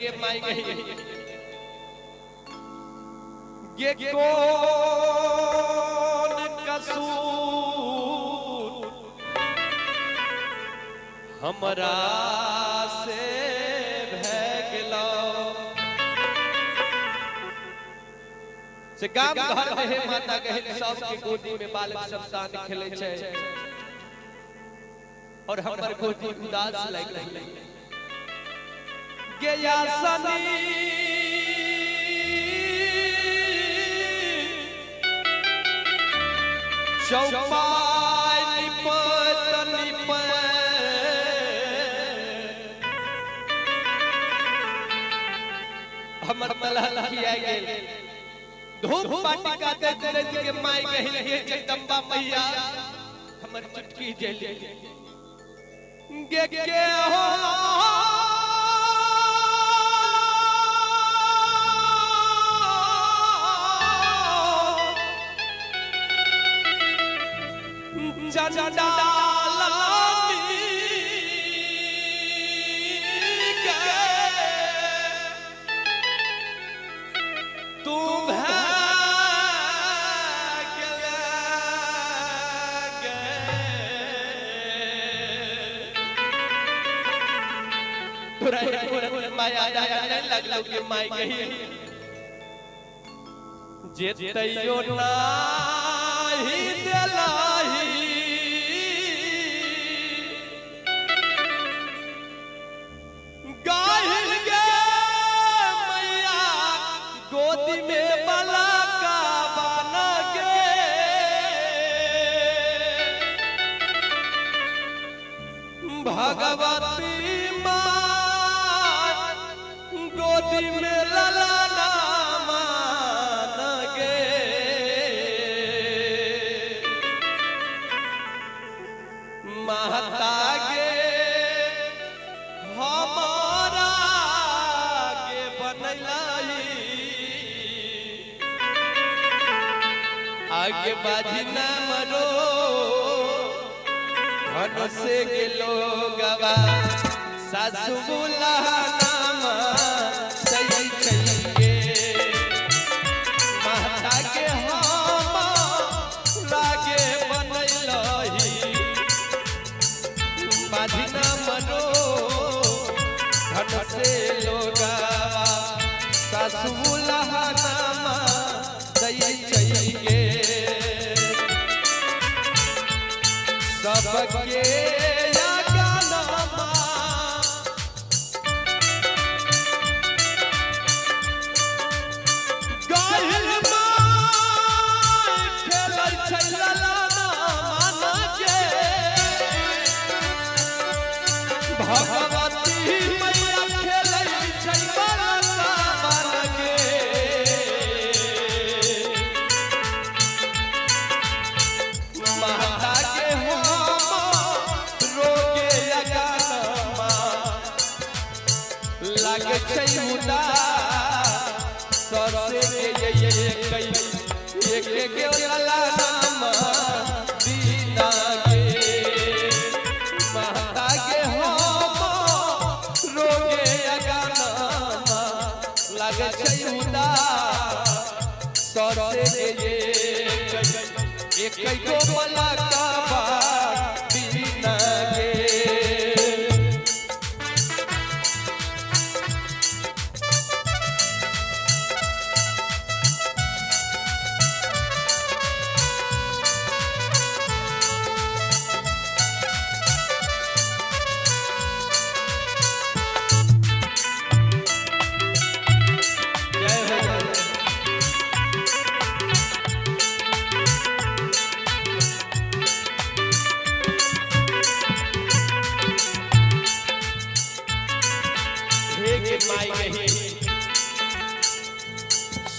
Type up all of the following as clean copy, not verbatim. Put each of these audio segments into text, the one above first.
गे माई गई गे कौन कसूर हमरा से भै गेलो से गाम घर में हे माता कहे सबके गोदी में बालक संतान खेले छै और हमर गोदी उदास लागि रहलै। गया सनी चौपाई निपत निपत हमर मलहल खिया गेल। धूप पाटिका दैत दैत के माय कहिल हे जगदम्बा मैया हमर चुटकी जली गे के हो तू माया नहीं लगलो के माई गई जे तैयो नाही देलाही गाहिल गे मैया गोदी में बला का बना गे भगवती माँ गोदी में ललना मान गे माता गे हमारा के बनलाई आगे बाजी न मरो धन से गेलो गवा सासु बुला नाम सही चाहिए माता के हम लागे बनैलही बाजी न मरो धन से लोगावा सासु बुला नाम सही चाहिए सबके आज्ञानामा गाहिल माय खेलै छै ललना माना के भगवती मैया खेलै छै बलका बन के माता के हम रोगे अगानमा लागे छै उदास सरसे के ये कई एक के ललनामा दीना के माता के हम रोगे अगानमा लागे छै उदास सरसे के ये कई एक गो मलकबा बिना गे। जय हो जय हो। हे के माई गही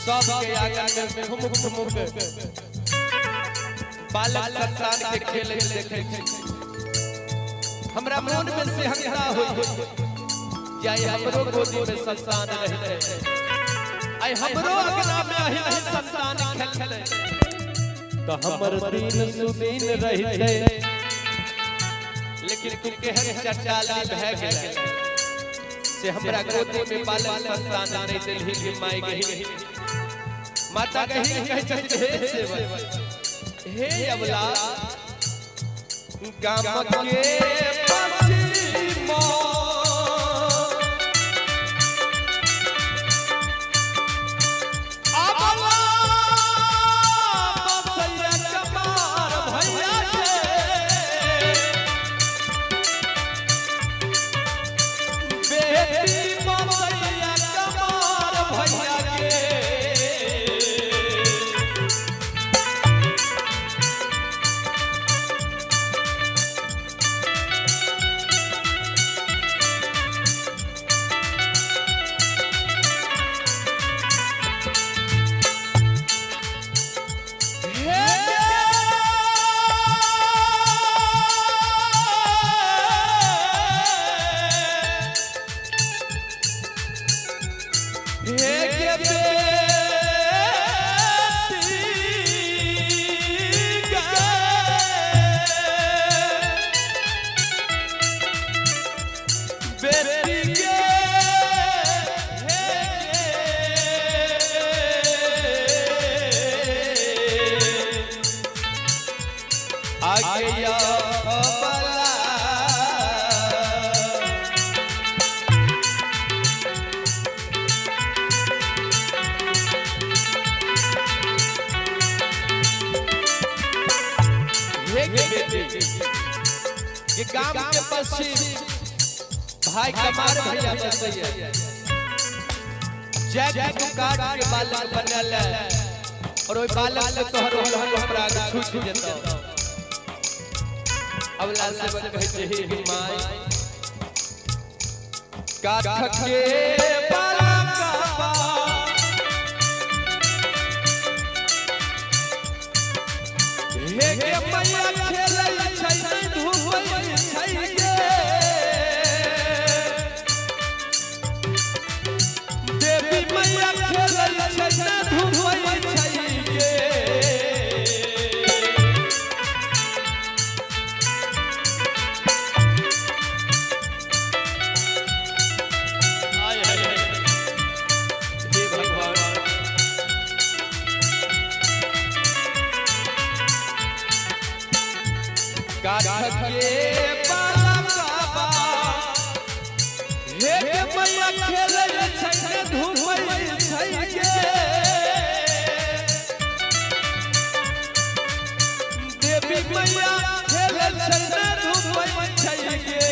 सबके आंगन में ठुमुक ठुमुक बालक संतान के खेल देखे छी। हमरा मन में से हंसा होई जाय हमरो गोदी में संतान रहते आई हमरो अंगना में अहि नहीं संतान खेलते तो हमर दिन सुदीन रहते। लेकिन तू केहन चचाली भै गेलै। से हमरा गोदी में बालक संतान नहीं देलही के माई गही। माता गही कहै छथिन, हे सेवक, हे अबला, गाम के पश्चिम अबला बसैया कमार भैया के, बेटी बसैया कमार भैया के। हे हे के बेटी गे, बेटी गे, हे गे। आगे या बला हे के बेटी, ये गांव के पश्चिम भाई कमार भैया बसैया, जैक काट के बालक बनल है और ओई बालक से तोहर ओहर पराग छूट जेतौ। अबला सेवक कहै छै, हे माय, काठ के बालकवा हे गे मैया खेलै छै नै धुपै छै गे, देवी मैया खेलै छै नै धुपै छै गे। आय हाय हाय, हे भगवान। काठ के बालकवा हे गे मैया खेलै छै ने धुपै छै गे, देवी मैया खेलै छै ने धुपै छै गे।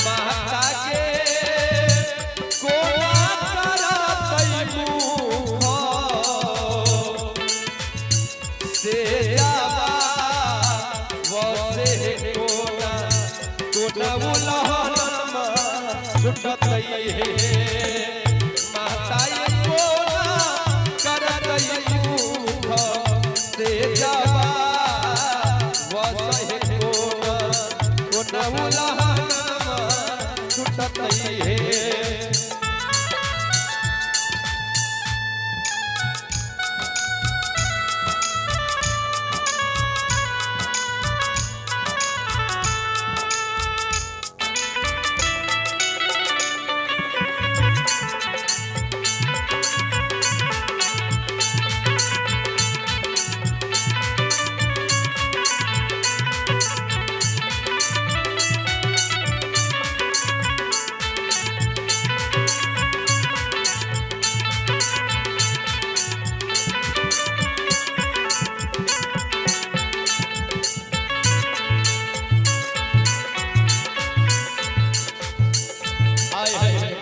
माता के कोना करतै मुख से जावा वसे कोना कोना उलहनमा छुटतै हे, माता कोना करतै मुख से जावा वसे कोना कोना उलहनमा छुटतै हे। आय हाय हाय।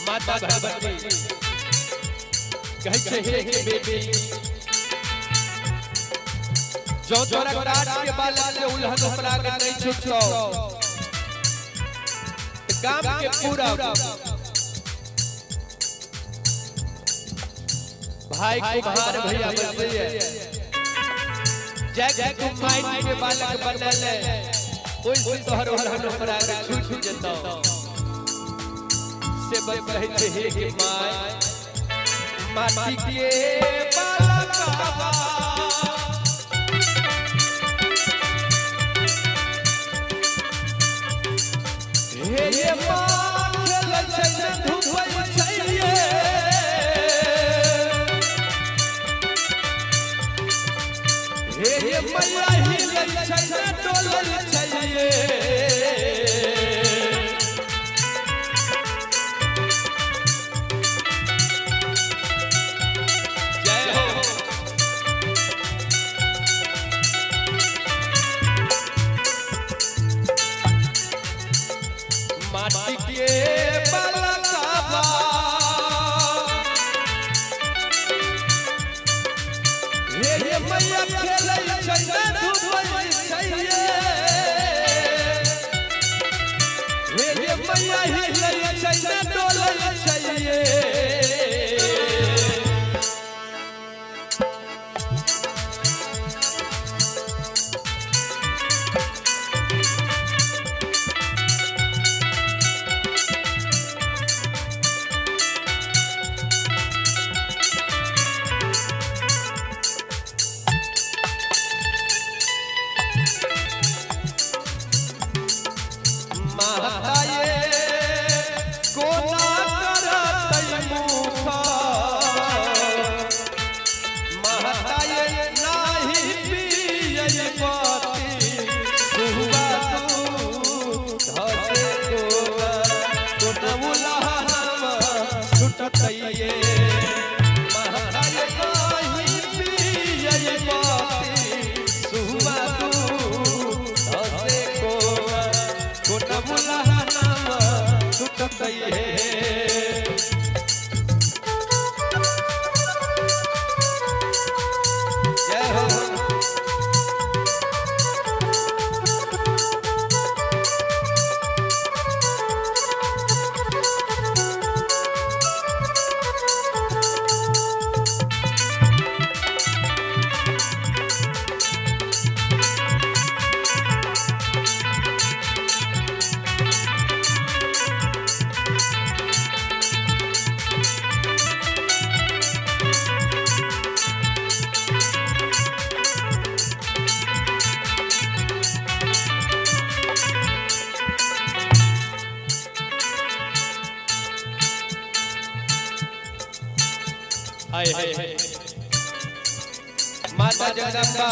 माता भगवती कहै छै, हे के बेटी, जो तोरा काट के बालक से उलहन पराग नहीं छूटतो, त गाम के पूरा भाई कुम्हार भैया बसैया, जैक तू माइट के बालक बनल है, ओइ से तोहर उलहन पराग छूट जेतौ। से बस कहै छै, हे के my, माटी के बालकवा माटी के बलकवा हे हे मैया खेलै छै ने धूपै छै ये। हे हे मैया हिलै छै ने डोलै छै ये। माता ये कोना करतै मुख माता ये नाही पियै पति सुहुआ तू धसे कोना कोना उलहनवा छुटतै ये माता ये नाही पियै पति सुहुआ तू धसे कोना कोना उलहनवा छुटतै ये। जय हो। आए हाय। माता जगदम्बा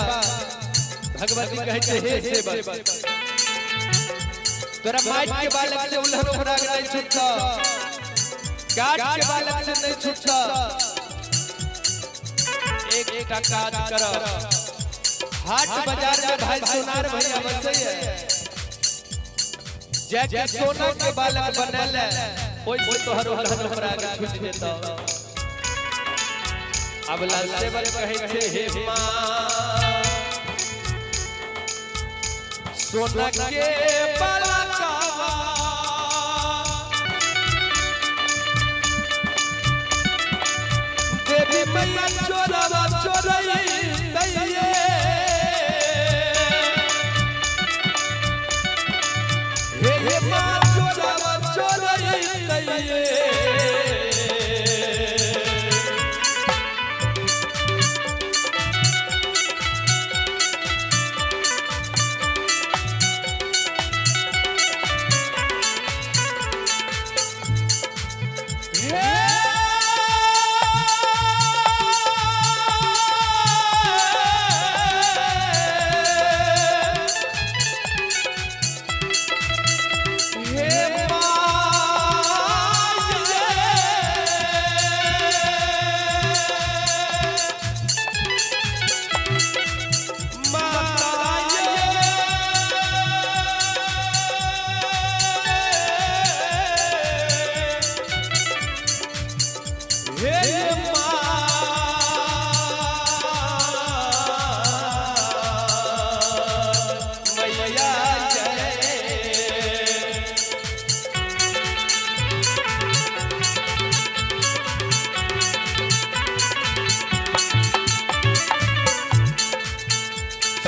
भगवती कहै छै हे सेवक, तोरा माटि के बालक से उल्हन फराक नहीं छूटत, काठ के बालक से नहीं छूटत। एक एकटा काज कर, हाट बाजार में भाई सोनार भैया बसै है, जय के सोना के बालक बनल है, ओइ से तोहर उल्हन फराक छूट जेतौ। अबला सेवक कहै छै हे माँ सोना के बालकवा देवी मैया चोरवा चोरई दैये हे हे माँ चोरवा चोरई दैये।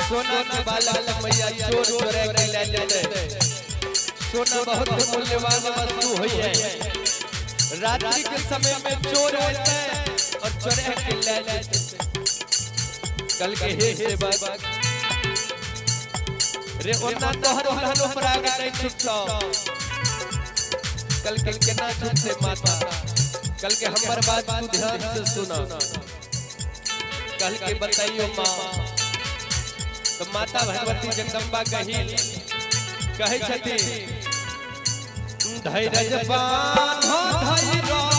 सोना के बालक मैया चोर चोरा के ले लेते। सोना बहुत मूल्यवान वस्तु होई है। रात्रि के समय में चोर आते हैं और चोरा के ले लेते। कल के हे सेवक रे ओना तोहर उल्हन ऊपर आगे नहीं छुटतो, कल के केना छुटते माता। कल के हमर बात तू ध्यान से सुना, कल के बताइयो माँ। तो माता भगवती जगदम्बा कही कहै छथि धैर्य बान्ह धैर्य